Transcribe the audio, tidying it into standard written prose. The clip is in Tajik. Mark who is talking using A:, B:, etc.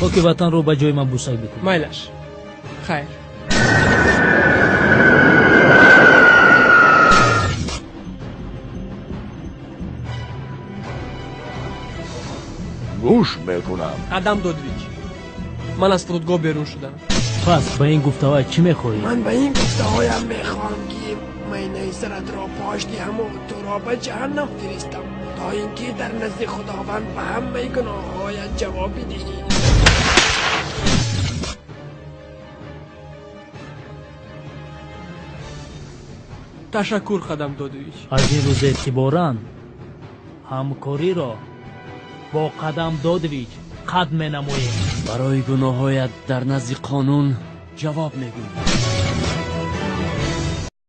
A: Хоки ватанро ба ҷои ман бусак бикун.
B: Майлаш, хайр.
C: Гӯш мекунам.
B: Қадам Додович, ман аз фурудгоҳ берун шудам.
A: Пас ба ин гуфтаҳоят чӣ мехоҳӣ?
D: Ман ба ин гуфтаҳоям мехоҳам, ки майнаи саратро пош диҳаму туро ба ҷаҳаннам фиристам, то ин ки дар назди Худованд ба ҳамаи гуноҳҳоят ҷавоб бидиҳӣ.
B: Ташаккур, Қадам Додович.
A: Аз ин рӯз эътиборан ҳамкориро бо Қадам Додович қатъ менамоем.
E: Барои гуноҳҳоят дар назди қонун ҷавоб мегӯӣ.